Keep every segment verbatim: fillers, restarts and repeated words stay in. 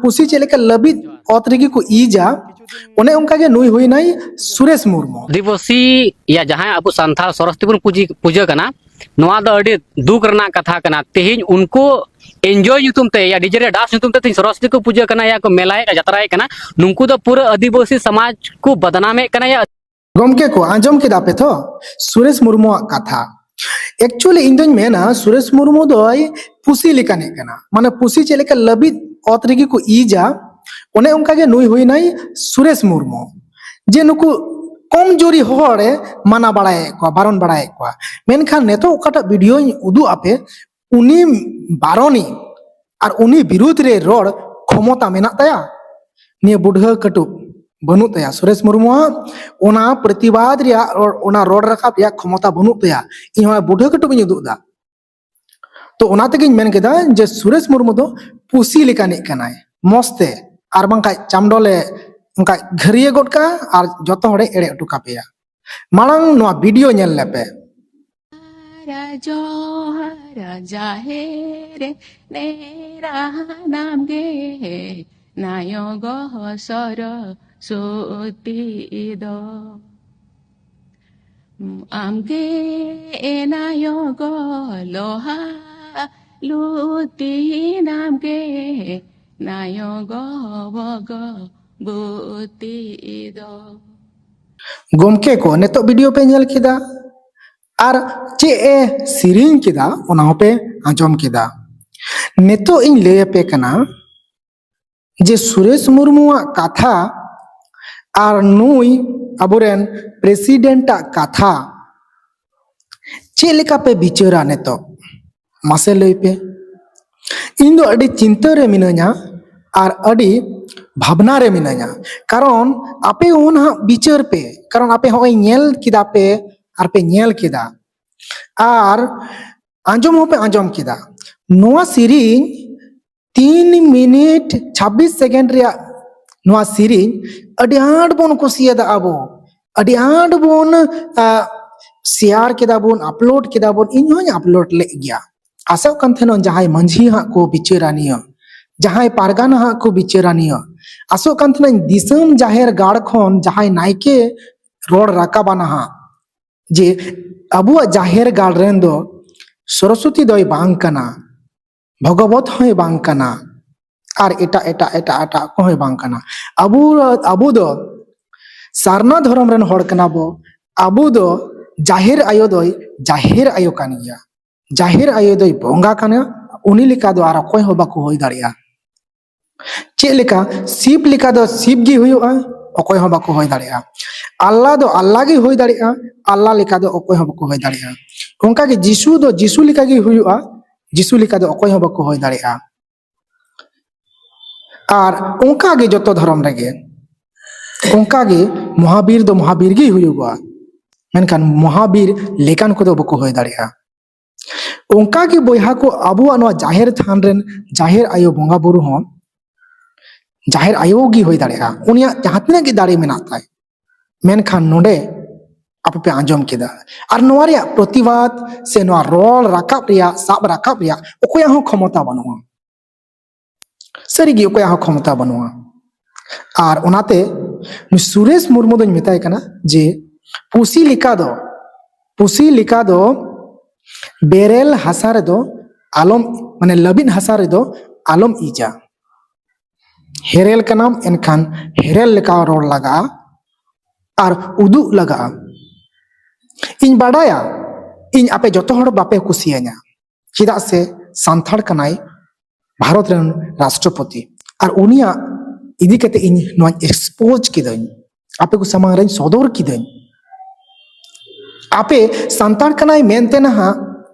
ᱯᱩᱥᱤ ᱪᱮᱫ ᱞᱮᱠᱟ ᱞᱟᱹᱵᱤᱫ ᱚᱛ ᱨᱮᱜᱮ ᱠᱚ ᱤᱡᱟ, ᱚᱱᱮ ᱚᱱᱠᱟ ᱜᱮ ᱱᱩᱭ ᱦᱩᱭᱱᱟᱭ ᱥᱩᱨᱮᱥ ᱢᱩᱨᱢᱩ᱾ ᱟᱹᱫᱤᱵᱟᱹᱥᱤ ᱭᱟ ᱡᱟᱦᱟᱸᱭ ᱟᱵᱚ ᱥᱟᱱᱛᱟᱲ ᱥᱚᱨᱚᱥᱚᱛᱤ ᱵᱚᱱ ᱯᱩᱡᱤ-, ᱯᱩᱡᱟᱹ ᱠᱟᱱᱟ, ᱱᱚᱣᱟ ᱫᱚ ᱟᱹᱰᱤ ᱫᱩᱠ ᱨᱮᱱᱟᱜ ᱠᱟᱛᱷᱟ ᱠᱟᱱᱟ᱾ ᱛᱮᱦᱮᱧ ᱩᱱᱠᱩ enjoy ᱧᱩᱛᱩᱢ ᱛᱮ, ᱭᱟ DJ ᱨᱮ dance ᱧᱩᱛᱩᱢ ᱛᱮ ᱛᱮᱦᱮᱧ ᱥᱚᱨᱚᱥᱚᱛᱤ ᱠᱚ ᱯᱩᱡᱟᱹ ᱠᱟᱱᱟ, ᱭᱟ ᱠᱚ ᱢᱮᱞᱟᱭᱮᱫ ᱠᱟᱱᱟ, ᱡᱟᱛᱨᱟᱭᱮᱫ ᱠᱟᱱᱟ, ᱱᱩᱠᱩ ᱫᱚ ᱯᱩᱨᱟᱹ ᱟᱹᱫᱤᱵᱟᱹᱥᱤ ᱥᱚᱢᱟᱡᱽ ᱠᱚ ᱵᱚᱫᱱᱟᱢᱮᱫ ᱠᱟᱱᱟ, ᱭᱟ᱾ ᱜᱚᱢᱠᱮ ᱠᱚ, ᱟᱸᱡᱚᱢ ᱠᱮᱫᱟ ᱯᱮ ᱛᱚ ᱥᱩᱨᱮᱥ ᱢᱩᱨᱢᱩᱣᱟᱜ ᱠᱟᱛᱷᱟ? Actually ᱤᱧ ᱫᱚᱧ ᱢᱮᱱᱟ, ᱥᱩᱨᱮᱥ ᱢᱩᱨᱢᱩ ᱫᱚᱭ ᱯᱩᱥᱤ ᱞᱮᱠᱟᱱᱤᱡ ᱠᱟᱱᱟ᱾ ᱢᱟᱱᱮ ᱯᱩᱥᱤ ᱪᱮᱫ ᱞᱮᱠᱟ ᱞᱟᱹᱵᱤᱫ ᱚᱛ ᱨᱮᱜᱮ ᱠᱚ ᱤᱡᱟ, ᱚᱱᱮ ᱚᱱᱠᱟ ᱜᱮ ᱱᱩᱭ ᱦᱩᱭᱱᱟᱭ ᱥᱩᱨᱮᱥ ᱢᱩᱨᱢᱩ᱾ ᱡᱮ ᱱᱩᱠᱩ ᱠᱚᱢᱡᱳᱨᱤ ᱦᱚᱲᱮ ᱢᱟᱱᱟ ᱵᱟᱲᱟᱭᱮᱫ ᱠᱚᱣᱟ, ᱵᱟᱨᱚᱱ ᱵᱟᱲᱟᱭᱮᱫ ᱠᱚᱣᱟ, ᱢᱮᱱᱠᱷᱟᱱ ᱱᱤᱛᱚᱜ ᱚᱠᱟᱴᱟᱜ videoᱧ ᱩᱫᱩᱜ ᱟᱯᱮ, ᱩᱱᱤ ᱵᱟᱨᱚᱱᱤᱡ ᱟᱨ ᱩᱱᱤ ᱵᱤᱨᱩᱫᱷ ᱨᱮ ᱨᱚᱲ ᱠᱷᱚᱢᱚᱛᱟ ᱢᱮᱱᱟᱜ ᱛᱟᱭᱟ? ᱱᱤᱭᱟᱹ ᱵᱩᱰᱷᱟᱹ ᱠᱟᱹᱴᱩᱵ ᱵᱟᱹᱱᱩᱜ ᱛᱟᱭᱟ᱾ ᱥᱩᱨᱮᱥ ᱢᱩᱨᱢᱩᱣᱟᱜ ᱚᱱᱟ ᱯᱨᱚᱛᱤᱵᱟᱫ ᱨᱮᱭᱟᱜ ᱨᱚᱲ, ᱚᱱᱟ ᱨᱚᱲ ᱨᱟᱠᱟᱵ ᱨᱮᱭᱟᱜ ᱠᱷᱚᱢᱚᱛᱟ ᱵᱟᱹᱱᱩᱜ ᱛᱟᱭᱟ᱾ ᱤᱧ ᱦᱚᱸ ᱵᱩᱰᱷᱟᱹ ᱠᱟᱹᱴᱩᱵ ᱤᱧ ᱩᱫᱩᱜ ᱮᱫᱟ᱾ ᱛᱚ ᱚᱱᱟ ᱛᱮᱜᱤᱧ ᱢᱮᱱ ᱠᱮᱫᱟ ᱡᱮ ᱥᱩᱨᱮᱥ ᱢᱩᱨᱢᱩ ᱫᱚ ᱯᱩᱥᱤ ᱞᱮᱠᱟᱱᱤᱡ ᱠᱟᱱᱟᱭ, ᱢᱚᱸᱡᱽ ᱛᱮ, ᱟᱨ ᱵᱟᱝᱠᱷᱟᱡ ᱪᱟᱢᱰᱚᱞᱮ ᱚᱱᱠᱟ ᱜᱷᱟᱹᱨᱭᱟᱹ ᱜᱚᱫ ᱠᱟᱜᱼᱟ ᱟᱨ ᱡᱚᱛᱚ ᱦᱚᱲᱮ ᱮᱲᱮ ᱦᱚᱴᱚ ᱠᱟᱯᱮᱭᱟ᱾ ᱢᱟᱲᱟᱝ ᱱᱚᱣᱟ video ᱧᱮᱞ ᱞᱮᱯᱮ᱾ ᱦᱟᱨᱟ ᱡᱚᱦᱟᱨ ᱡᱟᱦᱮᱨ ᱱᱮᱨᱟ ᱦᱟᱱᱟᱢ ᱜᱮ ᱱᱟᱭᱚ ᱜᱚ ᱥᱚᱨᱚᱥᱚᱛᱤ ᱫᱚ᱾ ᱟᱢ ᱜᱮ ᱮ ᱱᱟᱭᱚ ᱜᱚ ᱞᱚᱦᱟ ᱞᱩᱛᱤᱱᱟᱢ ᱜᱮ ᱱᱟᱭᱚ ᱜᱚ ᱵᱚᱜᱚ ᱵᱩᱛᱤ ᱫᱚ᱾ ᱜᱚᱢᱠᱮ ᱠᱚ, ᱱᱤᱛᱚᱜ video ᱯᱮ ᱧᱮᱞ ᱠᱮᱫᱟ ᱟᱨ ᱪᱮᱫ ᱮ ᱥᱮᱨᱮᱧ ᱠᱮᱫᱟ, ᱚᱱᱟ ᱦᱚᱸᱯᱮ ᱟᱸᱡᱚᱢ ᱠᱮᱫᱟ᱾ ᱱᱤᱛᱚᱜ ᱤᱧ ᱞᱟᱹᱭ ᱟᱯᱮ ᱠᱟᱱᱟ ᱡᱮ ᱥᱩᱨᱮᱥ ᱢᱩᱨᱢᱩᱣᱟᱜ ᱠᱟᱛᱷᱟ ᱟᱨ ᱱᱩᱭ ᱟᱵᱚᱨᱮᱱ president ᱟᱜ ᱠᱟᱛᱷᱟ ᱪᱮᱫ ᱞᱮᱠᱟ ᱯᱮ ᱵᱤᱪᱟᱹᱨᱟ ᱱᱤᱛᱚᱜ? ᱢᱟᱥᱮ ᱞᱟᱹᱭ ᱯᱮ᱾ ᱤᱧ ᱫᱚ ᱟᱹᱰᱤ ᱪᱤᱱᱛᱟᱹ ᱨᱮ ᱢᱤᱱᱟᱹᱧᱟ ᱟᱨ ᱟᱹᱰᱤ ᱵᱷᱟᱵᱽᱱᱟ ᱨᱮ ᱢᱤᱱᱟᱹᱧᱟ᱾ ᱠᱟᱨᱚᱱ ᱟᱯᱮ ᱦᱚᱸ ᱱᱟᱦᱟᱜ ᱵᱤᱪᱟᱹᱨ ᱯᱮ, ᱠᱟᱨᱚᱱ ᱟᱯᱮ ᱦᱚᱸᱜᱼᱚᱭ ᱧᱮᱞ ᱠᱮᱫᱟ ᱯᱮ ᱟᱨ ᱯᱮ ᱧᱮᱞ ᱠᱮᱫᱟ ᱟᱨ ᱟᱸᱡᱚᱢ ᱦᱚᱸᱯᱮ ᱟᱸᱡᱚᱢ ᱠᱮᱫᱟ᱾ ᱱᱚᱣᱟ ᱥᱮᱨᱮᱧ ᱛᱤᱱ ᱢᱤᱱᱤᱴ ᱪᱷᱟᱵᱵᱤᱥ ᱥᱮᱠᱮᱱᱰ ᱨᱮᱭᱟᱜ ᱱᱚᱣᱟ ᱥᱮᱨᱮᱧ ᱟᱹᱰᱤ ᱟᱸᱴ ᱵᱚᱱ ᱠᱩᱥᱤᱭᱟᱫᱟ ᱟᱵᱚ, ᱟᱹᱰᱤ ᱟᱸᱴ ᱵᱚᱱ, ᱟ, share ᱠᱮᱫᱟ ᱵᱚᱱ, upload ᱠᱮᱫᱟ ᱵᱚᱱ, ᱤᱧ ᱦᱚᱸᱧ upload ᱞᱮᱫ ᱜᱮᱭᱟ᱾ ᱟᱥᱚᱜ ᱠᱟᱱ ᱛᱟᱦᱮᱱᱟ ᱡᱟᱦᱟᱸᱭ ᱢᱟᱹᱡᱷᱤ ᱦᱟᱸᱜ ᱠᱚ ᱵᱤᱪᱟᱹᱨᱟ ᱱᱤᱭᱟᱹ, ᱡᱟᱦᱟᱸᱭ ᱯᱟᱨᱜᱟᱱᱟ ᱦᱟᱸᱜ ᱠᱚ ᱵᱤᱪᱟᱹᱨᱟ ᱱᱤᱭᱟᱹ᱾ ᱟᱥᱚᱜ ᱠᱟᱱ ᱛᱟᱦᱮᱱᱟᱹᱧ ᱫᱤᱥᱚᱢ ᱡᱟᱦᱮᱨ ᱜᱟᱲ ᱠᱷᱚᱱ ᱡᱟᱦᱟᱸᱭ ᱱᱟᱭᱠᱮ ᱨᱚᱲ ᱨᱟᱠᱟᱵᱟ ᱱᱟᱦᱟᱜ, ᱡᱮ ᱟᱵᱚᱣᱟᱜ ᱡᱟᱦᱮᱨ ᱜᱟᱲ ᱨᱮᱱ ᱫᱚ ᱥᱚᱨᱚᱥᱚᱛᱤ ᱫᱚᱭ ᱵᱟᱝ ᱠᱟᱱᱟ, ᱵᱷᱚᱜᱚᱵᱚᱛ ᱦᱚᱸᱭ ᱵᱟᱝ ᱠᱟᱱᱟ, ᱟᱨ ᱮᱴᱟᱜ ᱮᱴᱟᱜ ᱮᱴᱟᱜ ᱮᱴᱟᱜ ᱠᱚᱦᱚᱸᱭ ᱵᱟᱝ ᱠᱟᱱᱟ᱾ ᱟᱵᱚ, ᱟᱵᱚ ᱫᱚ ᱥᱟᱨᱱᱟ ᱫᱷᱚᱨᱚᱢ ᱨᱮᱱ ᱦᱚᱲ ᱠᱟᱱᱟ ᱵᱚ᱾ ᱟᱵᱚ ᱫᱚ ᱡᱟᱦᱮᱨ ᱟᱭᱳ ᱫᱚᱭ ᱡᱟᱦᱮᱨ ᱟᱭᱳ ᱠᱟᱱ ᱜᱮᱭᱟ, ᱡᱟᱦᱮᱨ ᱟᱭᱳ ᱫᱚᱭ ᱵᱚᱸᱜᱟ ᱠᱟᱱᱟ, ᱩᱱᱤ ᱞᱮᱠᱟ ᱫᱚ ᱟᱨ ᱚᱠᱚᱭ ᱦᱚᱸ ᱵᱟᱠᱚ ᱦᱩᱭ ᱫᱟᱲᱮᱭᱟᱜᱼᱟ᱾ ᱪᱮᱫ ᱞᱮᱠᱟ ᱥᱤᱵ ᱞᱮᱠᱟ ᱫᱚ ᱥᱤᱵ ᱜᱮ ᱦᱩᱭᱩᱜᱼᱟ, ᱚᱠᱚᱭ ᱦᱚᱸ ᱵᱟᱠᱚ ᱦᱩᱭ ᱫᱟᱲᱮᱭᱟᱜᱼᱟ᱾ ᱟᱞᱞᱟ ᱫᱚ ᱟᱞᱞᱟ ᱜᱮ ᱦᱩᱭ ᱫᱟᱲᱮᱭᱟᱜᱼᱟ, ᱟᱞᱞᱟ ᱞᱮᱠᱟ ᱫᱚ ᱚᱠᱚᱭ ᱦᱚᱸ ᱵᱟᱠᱚ ᱦᱩᱭ ᱫᱟᱲᱮᱭᱟᱜᱼᱟ᱾ ᱚᱱᱠᱟᱜᱮ ᱡᱤᱥᱩ ᱫᱚ ᱡᱤᱥᱩ ᱞᱮᱠᱟ ᱜᱮ ᱦᱩᱭᱩᱜᱼᱟ, ᱡᱤᱥᱩ ᱞᱮᱠᱟ ᱫᱚ ᱚᱠᱚᱭ ᱦᱚᱸ ᱵᱟᱠᱚ ᱦᱩᱭ ᱫᱟᱲᱮᱭᱟᱜᱼᱟ᱾ ᱟᱨ ᱚᱱᱠᱟᱜᱮ ᱡᱚᱛᱚ ᱫᱷᱚᱨᱚᱢ ᱨᱮᱜᱮ ᱚᱱᱠᱟᱜᱮ ᱢᱚᱦᱟᱵᱤᱨ ᱫᱚ ᱢᱚᱦᱟᱵᱤᱨ ᱜᱮᱭ ᱦᱩᱭᱩᱜᱚᱜᱼᱟ, ᱢᱮᱱᱠᱷᱟᱱ ᱢᱚᱦᱟᱵᱤᱨ ᱞᱮᱠᱟᱱ ᱠᱚᱫᱚ ᱵᱟᱠᱚ ᱦᱩᱭ ᱫᱟᱲᱮᱭᱟᱜᱼᱟ᱾ ᱚᱱᱠᱟᱜᱮ ᱵᱚᱭᱦᱟ ᱠᱚ, ᱟᱵᱚᱣᱟᱜ ᱱᱚᱣᱟ ᱡᱟᱦᱮᱨ ᱛᱷᱟᱱ ᱨᱮᱱ ᱡᱟᱦᱮᱨ ᱟᱭᱳ ᱵᱚᱸᱜᱟ ᱵᱩᱨᱩ ᱦᱚᱸ ᱡᱟᱦᱮᱨ ᱟᱭᱳ ᱜᱮ ᱦᱩᱭ ᱫᱟᱲᱮᱭᱟᱜᱼᱟ, ᱩᱱᱤᱭᱟᱜ ᱡᱟᱦᱟᱸ ᱛᱤᱱᱟᱹᱜ ᱜᱮ ᱫᱟᱲᱮ ᱢᱮᱱᱟᱜ ᱛᱟᱭ᱾ ᱢᱮᱱᱠᱷᱟᱱ ᱱᱚᱰᱮ ᱟᱯᱮ ᱯᱮ ᱟᱸᱡᱚᱢ ᱠᱮᱫᱟ, ᱟᱨ ᱱᱚᱣᱟ ᱨᱮᱭᱟᱜ ᱯᱨᱚᱛᱤᱵᱟᱫ ᱥᱮ ᱱᱚᱣᱟ ᱨᱚᱲ ᱨᱟᱠᱟᱵ ᱨᱮᱭᱟᱜ, ᱥᱟᱵ ᱨᱟᱠᱟᱵ ᱨᱮᱭᱟᱜ ᱚᱠᱚᱭᱟᱜ ᱦᱚᱸ ᱠᱷᱚᱢᱚᱛᱟ ᱵᱟᱹᱱᱩᱜᱼᱟ᱾ ᱥᱟᱹᱨᱤᱜᱮ ᱚᱠᱚᱭᱟᱜ ᱦᱚᱸ ᱠᱷᱚᱢᱚᱛᱟ ᱵᱟᱹᱱᱩᱜᱼᱟ᱾ ᱟᱨ ᱚᱱᱟᱛᱮ ᱱᱩᱭ ᱥᱩᱨᱮᱥ ᱢᱩᱨᱢᱩ ᱫᱚᱧ ᱢᱮᱛᱟᱭ ᱠᱟᱱᱟ ᱡᱮ ᱯᱩᱥᱤ ᱞᱮᱠᱟ ᱫᱚ, ᱯᱩᱥᱤ ᱞᱮᱠᱟ ᱫᱚ ᱵᱮᱨᱮᱞ ᱦᱟᱥᱟ ᱨᱮᱫᱚ ᱟᱞᱚᱢ, ᱢᱟᱱᱮ ᱞᱟᱹᱵᱤᱫ ᱦᱟᱥᱟ ᱨᱮᱫᱚ ᱟᱞᱚᱢ ᱤᱡᱟ᱾ ᱦᱮᱨᱮᱞ ᱠᱟᱱᱟᱢ, ᱮᱱᱠᱷᱟᱱ ᱦᱮᱨᱮᱞ ᱞᱮᱠᱟ ᱨᱚᱲ ᱞᱟᱜᱟᱜᱼᱟ ᱟᱨ ᱩᱫᱩᱜ ᱞᱟᱜᱟᱜᱼᱟ᱾ ᱤᱧ ᱵᱟᱰᱟᱭᱟ, ᱤᱧ ᱟᱯᱮ ᱡᱚᱛᱚ ᱦᱚᱲ ᱵᱟᱯᱮ ᱠᱩᱥᱤᱭᱟᱹᱧᱟ, ᱪᱮᱫᱟᱜ ᱥᱮ ᱥᱟᱱᱛᱟᱲ ᱠᱟᱱᱟᱭ ᱵᱷᱟᱨᱚᱛ ᱨᱮᱱ ᱨᱟᱥᱴᱨᱚᱯᱚᱛᱤ, ᱟᱨ ᱩᱱᱤᱭᱟᱜ ᱤᱫᱤ ᱠᱟᱛᱮ ᱤᱧ ᱱᱚᱣᱟᱧ expose ᱠᱤᱫᱟᱹᱧ, ᱟᱯᱮ ᱠᱚ ᱥᱟᱢᱟᱝ ᱨᱮᱧ ᱥᱚᱫᱚᱨ ᱠᱤᱫᱟᱹᱧ᱾ ᱟᱯᱮ ᱥᱟᱱᱛᱟᱲ ᱠᱟᱱᱟᱭ ᱢᱮᱱᱛᱮ ᱱᱟᱦᱟᱜ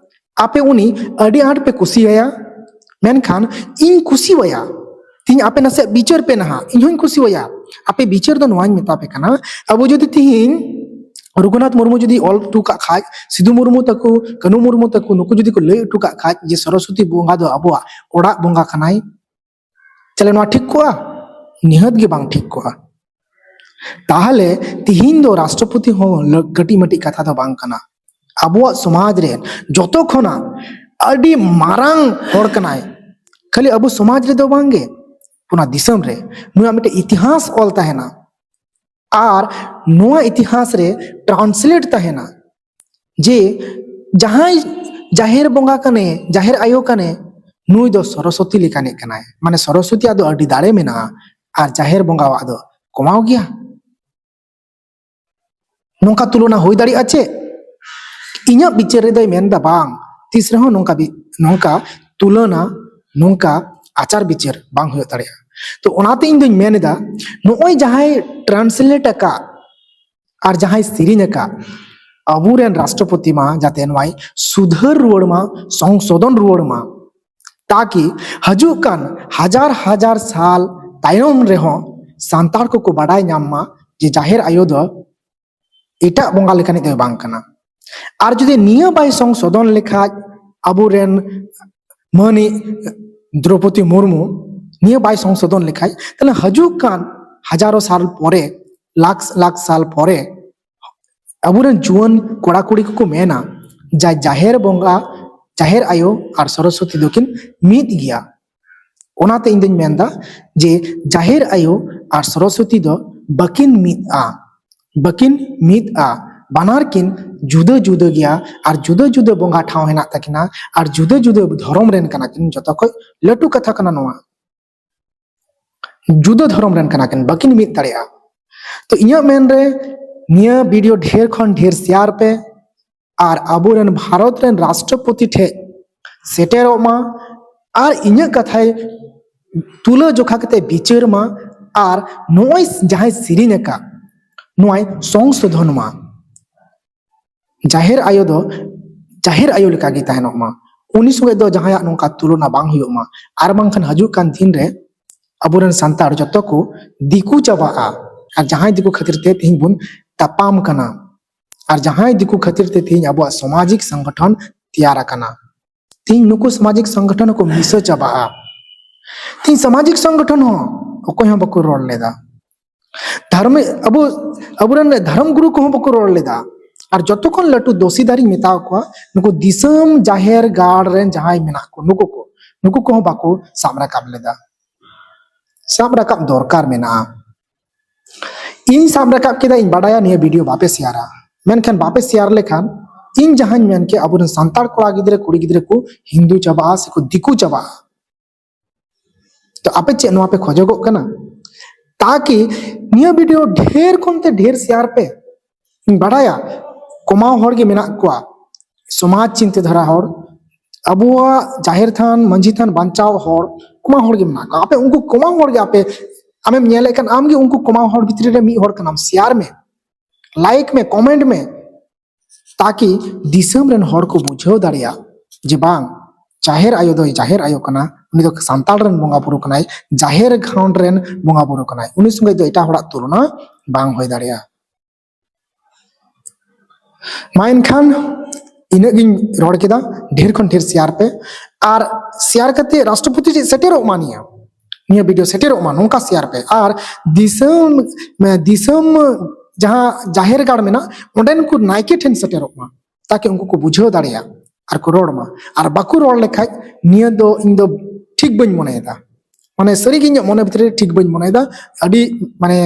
ᱟᱯᱮ ᱩᱱᱤ ᱟᱹᱰᱤ ᱟᱸᱴ ᱯᱮ ᱠᱩᱥᱤᱭᱟᱭᱟ, ᱢᱮᱱᱠᱷᱟᱱ ᱤᱧ ᱠᱩᱥᱤᱣᱟᱭᱟ᱾ ᱛᱤᱦᱤᱧ ᱟᱯᱮ ᱱᱟᱥᱮᱭᱟᱜ ᱵᱤᱪᱟᱹᱨ ᱯᱮ ᱱᱟᱦᱟᱜ, ᱤᱧ ᱦᱚᱸᱧ ᱠᱩᱥᱤᱣᱟᱭᱟ᱾ ᱟᱯᱮ ᱵᱤᱪᱟᱹᱨ ᱫᱚ ᱱᱚᱣᱟᱧ ᱢᱮᱛᱟ ᱯᱮ ᱠᱟᱱᱟ, ᱟᱵᱚ ᱡᱩᱫᱤ ᱛᱤᱦᱤᱧ ᱨᱚᱜᱷᱩᱱᱟᱛᱷ ᱢᱩᱨᱢᱩ ᱡᱩᱫᱤ ᱚᱞ ᱦᱚᱴᱚ ᱠᱟᱜ ᱠᱷᱟᱡ, ᱥᱤᱫᱩ ᱢᱩᱨᱢᱩ ᱛᱟᱠᱚ, ᱠᱟᱹᱱᱩ ᱢᱩᱨᱢᱩ ᱛᱟᱠᱚ, ᱱᱩᱠᱩ ᱡᱩᱫᱤ ᱠᱚ ᱞᱟᱹᱭ ᱦᱚᱴᱚ ᱠᱟᱜ ᱠᱷᱟᱡ ᱡᱮ ᱥᱚᱨᱚᱥᱚᱛᱤ ᱵᱚᱸᱜᱟ ᱫᱚ ᱟᱵᱚᱣᱟᱜ ᱚᱲᱟᱜ ᱵᱚᱸᱜᱟ ᱠᱟᱱᱟᱭ, ᱛᱟᱦᱞᱮ ᱱᱚᱣᱟ ᱴᱷᱤᱠ ᱠᱚᱜᱼᱟ? ᱱᱤᱦᱟᱹᱛ ᱜᱮ ᱵᱟᱝ ᱴᱷᱤᱠ ᱠᱚᱜᱼᱟ᱾ ᱛᱟᱦᱞᱮ ᱛᱤᱦᱤᱧ ᱫᱚ ᱨᱟᱥᱴᱨᱚᱯᱚᱛᱤ ᱦᱚᱸ ᱞᱟᱹ-, ᱠᱟᱹᱴᱤᱡ ᱢᱟᱹᱴᱤᱡ ᱠᱟᱛᱷᱟ ᱫᱚ ᱵᱟᱝ ᱠᱟᱱᱟ᱾ ᱟᱵᱚᱣᱟᱜ ᱥᱚᱢᱟᱡᱽ ᱨᱮ ᱡᱚᱛᱚ ᱠᱷᱚᱱᱟᱜ ᱟᱹᱰᱤ ᱢᱟᱨᱟᱝ ᱦᱚᱲ ᱠᱟᱱᱟᱭ, ᱠᱷᱟᱹᱞᱤ ᱟᱵᱚ ᱥᱚᱢᱟᱡᱽ ᱨᱮᱫᱚ ᱵᱟᱝᱜᱮ, ᱚᱱᱟ ᱫᱤᱥᱚᱢ ᱨᱮ ᱱᱩᱭᱟᱜ ᱢᱤᱫᱴᱮᱱ ᱤᱛᱤᱦᱟᱥ ᱚᱞ ᱛᱟᱦᱮᱱᱟ᱾ ᱟᱨ ᱱᱚᱣᱟ ᱤᱛᱤᱦᱟᱥ ᱨᱮ ᱴᱨᱟᱱᱥᱞᱮᱴ ᱛᱟᱦᱮᱱᱟ ᱡᱮ ᱡᱟᱦᱟᱸᱭ ᱡᱟᱦᱮᱨ ᱵᱚᱸᱜᱟ ᱠᱟᱱᱮ, ᱡᱟᱦᱮᱨ ᱟᱭᱳ ᱠᱟᱱᱮ, ᱱᱩᱭ ᱫᱚ ᱥᱚᱨᱚᱥᱚᱛᱤ ᱞᱮᱠᱟᱱᱤᱡ ᱠᱟᱱᱟᱭ᱾ ᱢᱟᱱᱮ ᱥᱚᱨᱚᱥᱚᱛᱤᱭᱟᱜ ᱫᱚ ᱟᱹᱰᱤ ᱫᱟᱲᱮ ᱢᱮᱱᱟᱜᱼᱟ, ᱟᱨ ᱡᱟᱦᱮᱨ ᱵᱚᱸᱜᱟᱣᱟᱜ ᱫᱚ ᱠᱚᱢᱟᱣ ᱜᱮᱭᱟ᱾ ᱱᱚᱝᱠᱟ ᱛᱩᱞᱚᱱᱟ ᱦᱩᱭ ᱫᱟᱲᱮᱭᱟᱜᱼᱟ ᱪᱮ? ᱤᱧᱟᱹᱜ ᱵᱤᱪᱟᱹᱨ ᱨᱮᱫᱚᱭ ᱢᱮᱱᱫᱟ ᱵᱟᱝ, ᱛᱤᱥ ᱨᱮᱦᱚᱸ ᱱᱚᱝᱠᱟ ᱵᱤ-, ᱱᱚᱝᱠᱟ ᱛᱩᱞᱚᱱᱟ, ᱱᱚᱝᱠᱟ ᱟᱪᱟᱨ ᱵᱤᱪᱟᱹᱨ ᱵᱟᱝ ᱦᱩᱭᱩᱜ ᱫᱟᱲᱮᱭᱟᱜᱼᱟ᱾ ᱛᱚ ᱚᱱᱟᱛᱮ ᱤᱧ ᱫᱩᱧ ᱢᱮᱱ ᱮᱫᱟ, ᱱᱚᱜᱼᱚᱭ ᱡᱟᱦᱟᱸᱭ ᱴᱨᱟᱱᱥᱞᱮᱴ ᱟᱠᱟᱫ ᱟᱨ ᱡᱟᱦᱟᱸᱭ ᱥᱮᱨᱮᱧ ᱟᱠᱟᱫ, ᱟᱵᱚᱨᱮᱱ ᱨᱟᱥᱴᱨᱚᱯᱚᱛᱤ ᱢᱟ ᱡᱟᱛᱮ ᱱᱚᱣᱟᱭ ᱥᱩᱫᱷᱟᱹᱨ ᱨᱩᱣᱟᱹᱲ ᱢᱟ, ᱥᱚᱝᱥᱳᱫᱷᱚᱱ ᱨᱩᱣᱟᱹᱲ ᱢᱟ, ᱛᱟᱠᱤ ᱦᱤᱡᱩᱜ ᱠᱟᱱ ᱦᱟᱡᱟᱨ ᱦᱟᱡᱟᱨ ᱥᱟᱞ ᱛᱟᱭᱚᱢ ᱨᱮᱦᱚᱸ ᱥᱟᱱᱛᱟᱲ ᱠᱚᱠᱚ ᱵᱟᱰᱟᱭ ᱧᱟᱢ ᱢᱟ ᱡᱮ ᱡᱟᱦᱮᱨ ᱟᱭᱳ ᱫᱚ ᱮᱴᱟᱜ ᱵᱚᱸᱜᱟ ᱞᱮᱠᱟᱱᱤᱡ ᱫᱚᱭ ᱵᱟᱝ ᱠᱟᱱᱟ᱾ ᱟᱨ ᱡᱩᱫᱤ ᱱᱤᱭᱟᱹ ᱵᱟᱭ ᱥᱚᱝᱥᱳᱫᱷᱚᱱ ᱞᱮᱠᱷᱟᱡ, ᱟᱵᱚᱨᱮᱱ ᱢᱟᱹᱱᱤᱡ ᱫᱨᱚᱯᱚᱫᱤ ᱢᱩᱨᱢᱩ ᱱᱤᱭᱟᱹ ᱵᱟᱭ ᱥᱚᱝᱥᱳᱫᱷᱚᱱ ᱞᱮᱠᱷᱟᱡ, ᱛᱟᱦᱞᱮ ᱦᱤᱡᱩᱜ ᱠᱟᱱ ᱦᱟᱡᱟᱨᱚ ᱥᱟᱞ ᱯᱚᱨᱮ, ᱞᱟᱠᱷ ᱞᱟᱠᱷ ᱥᱟᱞ ᱯᱚᱨᱮ, ᱟᱵᱚᱨᱮᱱ ᱡᱩᱣᱟᱹᱱ ᱠᱚᱲᱟ ᱠᱩᱲᱤ ᱠᱚᱠᱚ ᱢᱮᱱᱟ, ᱡᱟ-, ᱡᱟᱦᱮᱨ ᱵᱚᱸᱜᱟ, ᱡᱟᱦᱮᱨ ᱟᱭᱳ ᱟᱨ ᱥᱚᱨᱚᱥᱚᱛᱤ ᱫᱚᱠᱤᱱ ᱢᱤᱫ ᱜᱮᱭᱟ᱾ ᱚᱱᱟᱛᱮ ᱤᱧ ᱫᱩᱧ ᱢᱮᱱᱫᱟ ᱡᱮ ᱡᱟᱦᱮᱨ ᱟᱭᱳ ᱟᱨ ᱥᱚᱨᱚᱥᱚᱛᱤ ᱫᱚ ᱵᱟᱹᱠᱤᱱ ᱢᱤᱫᱼᱟ, ᱵᱟᱹᱠᱤᱱ ᱢᱤᱫᱼᱟ᱾ ᱵᱟᱱᱟᱨ ᱠᱤᱱ ᱡᱩᱫᱟᱹ ᱡᱩᱫᱟᱹ ᱜᱮᱭᱟ, ᱟᱨ ᱡᱩᱫᱟᱹ ᱡᱩᱫᱟᱹ ᱵᱚᱸᱜᱟ ᱴᱷᱟᱶ ᱦᱮᱱᱟᱜ ᱛᱟᱹᱠᱤᱱᱟ, ᱟᱨ ᱡᱩᱫᱟᱹ ᱡᱩᱫᱟᱹ ᱫᱷᱚᱨᱚᱢ ᱨᱮᱱ ᱠᱟᱱᱟ ᱠᱤᱱ, ᱡᱚᱛᱚ ᱠᱷᱚᱡ ᱞᱟᱹᱴᱩ ᱠᱟᱛᱷᱟ ᱠᱟᱱᱟ ᱱᱚᱣᱟ᱾ ᱡᱩᱫᱟᱹ ᱫᱷᱚᱨᱚᱢ ᱨᱮᱱ ᱠᱟᱱᱟ ᱠᱤᱱ, ᱵᱟᱹᱠᱤᱱ ᱢᱤᱫ ᱫᱟᱲᱮᱭᱟᱜᱼᱟ᱾ ᱛᱚ ᱤᱧᱟᱹᱜ ᱢᱮᱱ ᱨᱮ, ᱱᱤᱭᱟᱹ ᱵᱷᱤᱰᱤᱭᱳ ᱰᱷᱮᱨ ᱠᱷᱚᱱ ᱰᱷᱮᱨ ᱥᱮᱭᱟᱨ ᱯᱮ, ᱟᱨ ᱟᱵᱚᱨᱮᱱ ᱵᱷᱟᱨᱚᱛ ᱨᱮᱱ ᱨᱟᱥᱴᱨᱚᱯᱚᱛᱤ ᱴᱷᱮᱡ ᱥᱮᱴᱮᱨᱚᱜ ᱢᱟ, ᱟᱨ ᱤᱧᱟᱹᱜ ᱠᱟᱛᱷᱟᱭ ᱛᱩᱞᱟᱹ ᱡᱚᱠᱷᱟ ᱠᱟᱛᱮ ᱵᱤᱪᱟᱹᱨ ᱢᱟ, ᱟᱨ ᱱᱚᱜᱼᱚᱭ ᱡᱟᱦᱟᱸᱭ ᱥᱮᱨᱮᱧ ᱟᱠᱟᱫ, ᱱᱚᱣᱟᱭ ᱥᱚᱝᱥᱳᱫᱷᱚᱱ ᱢᱟ᱾ ᱡᱟᱦᱮᱨ ᱟᱭᱳ ᱫᱚ ᱡᱟᱦᱮᱨ ᱟᱭᱳ ᱞᱮᱠᱟᱜᱮ ᱛᱟᱦᱮᱱᱚᱜ ᱢᱟ, ᱩᱱᱤ ᱥᱚᱸᱜᱮ ᱫᱚ ᱡᱟᱦᱟᱸᱭᱟᱜ ᱱᱚᱝᱠᱟ ᱛᱩᱞᱚᱱᱟ ᱵᱟᱝ ᱦᱩᱭᱩᱜ ᱢᱟ, ᱟᱨ ᱵᱟᱝᱠᱷᱟᱱ ᱦᱤᱡᱩᱜ ᱠᱟᱱ ᱫᱤᱱ ᱨᱮ ᱟᱵᱚᱨᱮᱱ ᱥᱟᱱᱛᱟᱲ ᱡᱚᱛᱚ ᱠᱚ ᱫᱤᱠᱩ ᱪᱟᱵᱟᱜᱼᱟ᱾ ᱟᱨ ᱡᱟᱦᱟᱸᱭ ᱫᱤᱠᱩ ᱠᱷᱟᱹᱛᱤᱨ ᱛᱮ ᱛᱮᱦᱮᱧ ᱵᱚᱱ ᱛᱟᱯᱟᱢ ᱠᱟᱱᱟ, ᱟᱨ ᱡᱟᱦᱟᱸᱭ ᱫᱤᱠᱩ ᱠᱷᱟᱹᱛᱤᱨ ᱛᱮ ᱛᱮᱦᱮᱧ ᱟᱵᱚᱣᱟᱜ ᱥᱟᱢᱟᱡᱤᱠ ᱥᱚᱝᱜᱚᱴᱷᱚᱱ ᱛᱮᱭᱟᱨ ᱟᱠᱟᱱᱟ, ᱛᱮᱦᱮᱧ ᱱᱩᱠᱩ ᱥᱟᱢᱟᱡᱤᱠ ᱥᱚᱝᱜᱚᱴᱷᱚᱱ ᱦᱚᱸᱠᱚ ᱢᱤᱥᱟᱹ ᱪᱟᱵᱟᱜᱼᱟ᱾ ᱛᱮᱦᱮᱧ ᱥᱟᱢᱟᱡᱤᱠ ᱥᱚᱝᱜᱚᱴᱷᱚᱱ ᱦᱚᱸ ᱚᱠᱚᱭ ᱦᱚᱸ ᱵᱟᱠᱚ ᱨᱚᱲ ᱞᱮᱫᱟ᱾ ᱫᱷᱚᱨᱢᱮ-, ᱟᱵᱚ, ᱟᱵᱚᱨᱮᱱ ᱫᱷᱚᱨᱚᱢ ᱜᱩᱨᱩ ᱠᱚᱦᱚᱸ ᱵᱟᱠᱚ ᱨᱚᱲ ᱞᱮᱫᱟ᱾ ᱟᱨ ᱡᱚᱛᱚ ᱠᱷᱚᱱ ᱞᱟᱹᱴᱩ ᱫᱳᱥᱤᱫᱟᱨᱤᱧ ᱢᱮᱛᱟᱣ ᱠᱚᱣᱟ, ᱱᱩᱠᱩ ᱫᱤᱥᱚᱢ ᱡᱟᱦᱮᱨ ᱜᱟᱲ ᱨᱮᱱ ᱡᱟᱦᱟᱸᱭ ᱢᱮᱱᱟᱜ ᱠᱚ, ᱱᱩᱠᱩ ᱠᱚ, ᱱᱩᱠᱩ ᱠᱚᱦᱚᱸ ᱵᱟᱠᱚ ᱥᱟᱵ ᱨᱟᱠᱟᱵ ᱞᱮᱫᱟ᱾ ᱥᱟᱵ ᱨᱟᱠᱟᱵ ᱫᱚᱨᱠᱟᱨ ᱢᱮᱱᱟᱜᱼᱟ᱾ ᱤᱧ ᱥᱟᱵ ᱨᱟᱠᱟᱵ ᱠᱮᱫᱟ, ᱤᱧ ᱵᱟᱰᱟᱭᱟ ᱱᱤᱭᱟᱹ ᱵᱷᱤᱰᱤᱭᱳ ᱵᱟᱯᱮ ᱥᱮᱭᱟᱨᱟ, ᱢᱮᱱᱠᱷᱟᱱ ᱵᱟᱯᱮ ᱥᱮᱭᱟᱨ ᱞᱮᱠᱷᱟᱱ ᱤᱧ ᱡᱟᱦᱟᱸᱧ ᱢᱮᱱ ᱠᱮᱫ, ᱟᱵᱚᱨᱮᱱ ᱥᱟᱱᱛᱟᱲ ᱠᱚᱲᱟ ᱜᱤᱫᱽᱨᱟᱹ ᱠᱩᱲᱤ ᱜᱤᱫᱽᱨᱟᱹ ᱠᱚ ᱦᱤᱱᱫᱩ ᱪᱟᱵᱟᱜᱼᱟ ᱥᱮᱠᱚ ᱫᱤᱠᱩ ᱪᱟᱵᱟᱜᱼᱟ᱾ ᱛᱚ ᱟᱯᱮ ᱪᱮᱫ ᱱᱚᱣᱟ ᱯᱮ ᱠᱷᱚᱡᱚᱜᱚᱜ ᱠᱟᱱᱟ? ᱛᱟᱠᱤ ᱱᱤᱭᱟᱹ ᱵᱷᱤᱰᱤᱭᱳ ᱰᱷᱮᱨ ᱠᱷᱚᱱ ᱛᱮ ᱰᱷᱮᱨ ᱥᱮᱭᱟᱨ ᱯᱮ᱾ ᱤᱧ ᱵᱟᱰᱟᱭᱟ ᱠᱚᱢᱟᱣ ᱦᱚᱲ ᱜᱮ ᱢᱮᱱᱟᱜ ᱠᱚᱣᱟ, ᱥᱚᱢᱟᱡᱽ ᱪᱤᱱᱛᱟᱹ ᱫᱷᱟᱨᱟ ᱦᱚᱲ, ᱟᱵᱚᱣᱟᱜ ᱡᱟᱦᱮᱨ ᱛᱷᱟᱱ ᱢᱟᱹᱡᱷᱤ ᱛᱷᱟᱱ ᱵᱟᱧᱪᱟᱣ ᱦᱚᱲ, ᱠᱚᱢᱟᱣ ᱦᱚᱲ ᱜᱮ ᱢᱮᱱᱟᱜ ᱠᱚᱣᱟ᱾ ᱟᱯᱮ ᱩᱱᱠᱩ ᱠᱚᱢᱟᱣ ᱦᱚᱲ ᱜᱮ ᱟᱯᱮ, ᱟᱢᱮᱢ ᱧᱮᱞᱮᱫ ᱠᱷᱟᱱ ᱟᱢ ᱜᱮ ᱩᱱᱠᱩ ᱠᱚᱢᱟᱣ ᱦᱚᱲ ᱵᱷᱤᱛᱨᱤ ᱨᱮ ᱢᱤᱫ ᱦᱚᱲ ᱠᱟᱱᱟᱢ, ᱥᱮᱭᱟᱨ ᱢᱮ, ᱞᱟᱭᱤᱠ ᱢᱮ, ᱠᱚᱢᱮᱱᱴ ᱢᱮ, ᱛᱟᱠᱤ ᱫᱤᱥᱚᱢ ᱨᱮᱱ ᱦᱚᱲ ᱠᱚ ᱵᱩᱡᱷᱟᱹᱣ ᱫᱟᱲᱮᱭᱟᱜ ᱡᱮ ᱵᱟᱝ, ᱡᱟᱦᱮᱨ ᱟᱭᱳ ᱫᱚᱭ ᱡᱟᱦᱮᱨ ᱟᱭᱳ ᱠᱟᱱᱟ, ᱩᱱᱤ ᱫᱚ ᱥᱟᱱᱛᱟᱲ ᱨᱮᱱ ᱵᱚᱸᱜᱟ ᱵᱩᱨᱩ ᱠᱟᱱᱟᱭ, ᱡᱟᱦᱮᱨ ᱜᱟᱲ ᱨᱮᱱ ᱵᱚᱸᱜᱟ ᱵᱩᱨᱩ ᱠᱟᱱᱟᱭ, ᱩᱱᱤ ᱥᱚᱸᱜᱮ ᱫᱚ ᱮᱴᱟᱜ ᱦᱚᱲᱟᱜ ᱛᱩᱞᱚᱱᱟ ᱵᱟᱝ ᱦᱩᱭ ᱫᱟᱲᱮᱭᱟᱜᱼᱟ᱾ ᱢᱟ ᱮᱱᱠᱷᱟᱱ ᱤᱱᱟᱹᱜ ᱜᱤᱧ ᱨᱚᱲ ᱠᱮᱫᱟ, ᱰᱷᱮᱨ ᱠᱷᱚᱱ ᱰᱷᱮᱨ ᱥᱮᱭᱟᱨ ᱯᱮ, ᱟᱨ ᱥᱮᱭᱟᱨ ᱠᱟᱛᱮ ᱨᱟᱥᱴᱨᱚᱯᱚᱛᱤ ᱴᱷᱮᱱ ᱥᱮᱴᱮᱨᱚᱜ ᱢᱟ, ᱱᱤᱭᱟᱹ ᱱᱤᱭᱟᱹ ᱵᱷᱤᱰᱤᱭᱳ ᱥᱮᱴᱮᱨᱚᱜ ᱢᱟ, ᱱᱚᱝᱠᱟ ᱥᱮᱭᱟᱨ ᱯᱮ᱾ ᱟᱨ ᱫᱤᱥᱚᱢ, ᱫᱤᱥᱚᱢ ᱡᱟᱦᱟᱸ ᱡᱟᱦᱮᱨ ᱜᱟᱲ ᱢᱮᱱᱟᱜ, ᱚᱸᱰᱮᱱ ᱠᱚ ᱱᱟᱭᱠᱮ ᱴᱷᱮᱱ ᱥᱮᱴᱮᱨᱚᱜ ᱢᱟ, ᱛᱟᱠᱤ ᱩᱱᱠᱩ ᱠᱚ ᱵᱩᱡᱷᱟᱹᱣ ᱫᱟᱲᱮᱭᱟᱜ ᱟᱨ ᱠᱚ ᱨᱚᱲ ᱢᱟ᱾ ᱟᱨ ᱵᱟᱠᱚ ᱨᱚᱲ ᱞᱮᱠᱷᱟᱡ ᱱᱤᱭᱟᱹ ᱫᱚ ᱤᱧ ᱫᱚ ᱴᱷᱤᱠ ᱵᱟᱹᱧ ᱢᱚᱱᱮᱭᱮᱫᱟ᱾ ᱢᱟᱱᱮ ᱥᱟᱹᱨᱤᱜᱮ ᱤᱧᱟᱹᱜ ᱢᱚᱱᱮ ᱵᱷᱤᱛᱨᱤ ᱨᱮ ᱴᱷᱤᱠ ᱵᱟᱹᱧ ᱢᱚᱱᱮᱭᱮᱫᱟ᱾ ᱟᱹᱰᱤ ᱢᱟᱱᱮ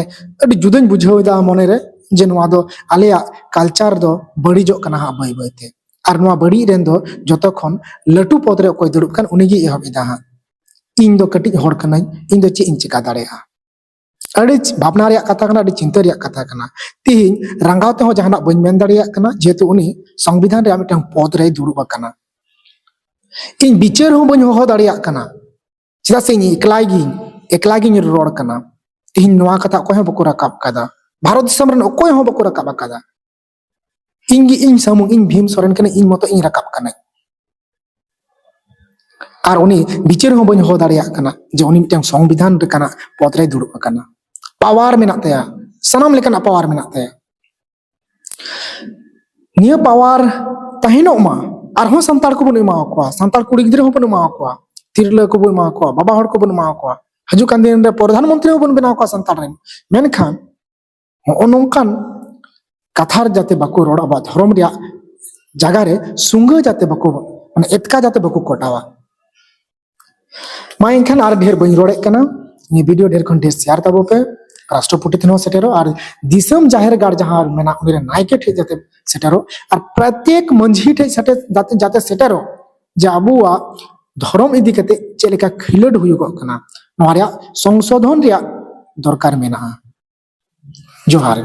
ᱟᱹᱰᱤ ᱡᱩᱫᱟᱹᱧ ᱵᱩᱡᱷᱟᱹᱣ ᱮᱫᱟ ᱢᱚᱱᱮᱨᱮ, ᱡᱮ ᱱᱚᱣᱟ ᱫᱚ ᱟᱞᱮᱭᱟᱜ ᱠᱟᱞᱪᱟᱨ ᱫᱚ ᱵᱟᱹᱲᱤᱡᱚᱜ ᱠᱟᱱᱟ ᱦᱟᱸᱜ ᱵᱟᱹᱭ ᱵᱟᱹᱭᱛᱮ᱾ ᱟᱨ ᱱᱚᱣᱟ ᱵᱟᱹᱲᱤᱡ ᱨᱮᱱ ᱫᱚ ᱡᱚᱛᱚ ᱠᱷᱚᱱ ᱞᱟᱹᱴᱩ ᱯᱚᱫᱽ ᱨᱮ ᱚᱠᱚᱭ ᱫᱩᱲᱩᱵ ᱠᱟᱱ, ᱩᱱᱤᱜᱮ ᱮᱦᱚᱵ ᱮᱫᱟ ᱦᱟᱸᱜ᱾ ᱤᱧ ᱫᱚ ᱠᱟᱹᱴᱤᱡ ᱦᱚᱲ ᱠᱟᱹᱱᱟᱹᱧ, ᱤᱧ ᱫᱚ ᱪᱮᱫ ᱤᱧ ᱪᱮᱠᱟ ᱫᱟᱲᱮᱭᱟᱜᱼᱟ? ᱟᱹᱰᱤ ᱵᱷᱟᱵᱽᱱᱟ ᱨᱮᱭᱟᱜ ᱠᱟᱛᱷᱟ ᱠᱟᱱᱟ, ᱟᱹᱰᱤ ᱪᱤᱱᱛᱟᱹ ᱨᱮᱭᱟᱜ ᱠᱟᱛᱷᱟ ᱠᱟᱱᱟ᱾ ᱛᱤᱦᱤᱧ ᱨᱟᱸᱜᱟᱣ ᱛᱮᱦᱚᱸ ᱡᱟᱦᱟᱱᱟᱜ ᱵᱟᱹᱧ ᱢᱮᱱ ᱫᱟᱲᱮᱭᱟᱜ ᱠᱟᱱᱟ, ᱡᱮᱦᱮᱛᱩ ᱩᱱᱤ ᱥᱚᱝᱵᱤᱫᱷᱟᱱ ᱨᱮᱭᱟᱜ ᱢᱤᱫᱴᱟᱝ ᱯᱚᱫᱽ ᱨᱮᱭ ᱫᱩᱲᱩᱵ ᱟᱠᱟᱱᱟ᱾ ᱤᱧ ᱵᱤᱪᱟᱹᱨ ᱦᱚᱸ ᱵᱟᱹᱧ ᱦᱚᱦᱚ ᱫᱟᱲᱮᱭᱟᱜ ᱠᱟᱱᱟ, ᱪᱮᱫᱟᱜ ᱥᱮ ᱤᱧ ᱮᱠᱞᱟᱭ ᱜᱤᱧ, ᱮᱠᱞᱟ ᱜᱤᱧ ᱨᱚᱲ ᱠᱟᱱᱟ᱾ ᱛᱤᱦᱤᱧ ᱱᱚᱣᱟ ᱠᱟᱛᱷᱟ ᱚᱠᱚᱭ ᱦᱚᱸ ᱵᱟᱠᱚ ᱨᱟᱠᱟᱵ ᱠᱟᱫᱟ, ᱵᱷᱟᱨᱚᱛ ᱫᱤᱥᱚᱢ ᱨᱮᱱ ᱚᱠᱚᱭ ᱦᱚᱸ ᱵᱟᱠᱚ ᱨᱟᱠᱟᱵ ᱟᱠᱟᱫᱟ᱾ ᱤᱧ ᱜᱮ ᱤᱧ ᱥᱟᱢᱩᱝ, ᱤᱧ ᱵᱷᱤᱢ ᱥᱚᱨᱮᱱ ᱠᱟᱹᱱᱟᱹᱧ, ᱤᱧ ᱢᱚᱛᱚ ᱤᱧ ᱨᱟᱠᱟᱵ ᱠᱟᱹᱱᱟᱹᱧ᱾ ᱟᱨ ᱩᱱᱤ ᱵᱤᱪᱟᱹᱨ ᱦᱚᱸ ᱵᱟᱹᱧ ᱦᱚᱦᱚ ᱫᱟᱲᱮᱭᱟᱜ ᱠᱟᱱᱟ ᱡᱮ ᱩᱱᱤ ᱢᱤᱫᱴᱟᱝ ᱥᱚᱝᱵᱤᱫᱷᱟᱱ ᱞᱮᱠᱟᱱᱟᱜ ᱯᱚᱫᱽ ᱨᱮᱭ ᱫᱩᱲᱩᱵ ᱟᱠᱟᱱᱟ᱾ ᱯᱟᱣᱟᱨ ᱢᱮᱱᱟᱜ ᱛᱟᱭᱟ, ᱥᱟᱱᱟᱢ ᱞᱮᱠᱟᱱᱟᱜ ᱯᱟᱣᱟᱨ ᱢᱮᱱᱟᱜ ᱛᱟᱭᱟ᱾ ᱱᱤᱭᱟᱹ ᱯᱟᱣᱟᱨ ᱛᱟᱦᱮᱱᱚᱜ ᱢᱟ, ᱟᱨᱦᱚᱸ ᱥᱟᱱᱛᱟᱲ ᱠᱚᱵᱚᱱ ᱮᱢᱟ ᱠᱚᱣᱟ, ᱥᱟᱱᱛᱟᱲ ᱠᱩᱲᱤ ᱜᱤᱫᱽᱨᱟᱹ ᱦᱚᱸᱵᱚᱱ ᱮᱢᱟ ᱠᱚᱣᱟ, ᱛᱤᱨᱞᱟᱹ ᱠᱚᱵᱚᱱ ᱮᱢᱟ ᱠᱚᱣᱟ, ᱵᱟᱵᱟ ᱦᱚᱲ ᱠᱚᱵᱚᱱ ᱮᱢᱟ ᱠᱚᱣᱟ, ᱦᱤᱡᱩᱜ ᱠᱟᱱ ᱫᱤᱱ ᱨᱮ ᱯᱨᱚᱫᱷᱟᱱ ᱢᱚᱱᱛᱨᱤ ᱦᱚᱸᱵᱚᱱ ᱵᱮᱱᱟᱣ ᱠᱚᱣᱟ ᱥᱟᱱᱛᱟᱲ ᱨᱮᱱ᱾ ᱢᱮᱱᱠᱷᱟᱱ ᱱᱚᱜᱼᱚ ᱱᱚᱝᱠᱟᱱ ᱠᱟᱛᱷᱟ ᱡᱟᱛᱮ ᱵᱟᱠᱚ ᱨᱚᱲ, ᱟᱵᱚᱣᱟᱜ ᱫᱷᱚᱨᱚᱢ ᱨᱮᱭᱟᱜ ᱡᱟᱭᱜᱟ ᱨᱮ ᱥᱩᱸᱜᱟᱹ ᱡᱟᱛᱮ ᱵᱟᱠᱚ, ᱢᱟᱱᱮ ᱮᱛᱠᱟ ᱡᱟᱛᱮ ᱵᱟᱠᱚ ᱠᱚᱴᱟᱣᱟ᱾ ᱢᱟ ᱮᱱᱠᱷᱟᱱ ᱟᱨ ᱰᱷᱮᱨ ᱵᱟᱹᱧ ᱨᱚᱲᱮᱫ ᱠᱟᱱᱟ, ᱱᱤᱭᱟᱹ ᱵᱷᱤᱰᱤᱭᱳ ᱰᱷᱮᱨ ᱠᱷᱚᱱ ᱰᱷᱮᱨ ᱥᱮᱭᱟᱨ ᱛᱟᱵᱚ ᱯᱮ, ᱨᱟᱥᱴᱨᱚᱯᱚᱛᱤ ᱴᱷᱮᱱ ᱦᱚᱸ ᱥᱮᱴᱮᱨᱚᱜ, ᱟᱨ ᱫᱤᱥᱚᱢ ᱡᱟᱦᱮᱨ ᱜᱟᱲ ᱡᱟᱦᱟᱸ ᱢᱮᱱᱟᱜ ᱚᱸᱰᱮ ᱨᱮ ᱱᱟᱭᱠᱮ ᱴᱷᱮᱱ ᱡᱟᱛᱮ ᱥᱮᱴᱮᱨᱚᱜ, ᱟᱨ ᱯᱨᱚᱛᱮᱠ ᱢᱟᱹᱡᱷᱤ ᱴᱷᱮᱱ ᱥᱮᱴᱮᱨ ᱡᱟᱛᱮ ᱡᱟᱛᱮ ᱥᱮᱴᱮᱨᱚᱜ ᱡᱮ ᱟᱵᱚᱣᱟᱜ ᱫᱷᱚᱨᱚᱢ ᱤᱫᱤ ᱠᱟᱛᱮ ᱪᱮᱫ ᱞᱮᱠᱟ ᱠᱷᱤᱞᱟᱹᱰ ᱦᱩᱭᱩᱜᱚᱜ ᱠᱟᱱᱟ, ᱱᱚᱣᱟ ᱨᱮᱭᱟᱜ ᱥᱚᱝᱥᱳᱫᱷᱚᱱ ᱨᱮᱭᱟᱜ ᱫᱚᱨᱠᱟᱨ ᱢᱮᱱᱟᱜᱼᱟ᱾ ᱡᱚᱦᱟᱨ᱾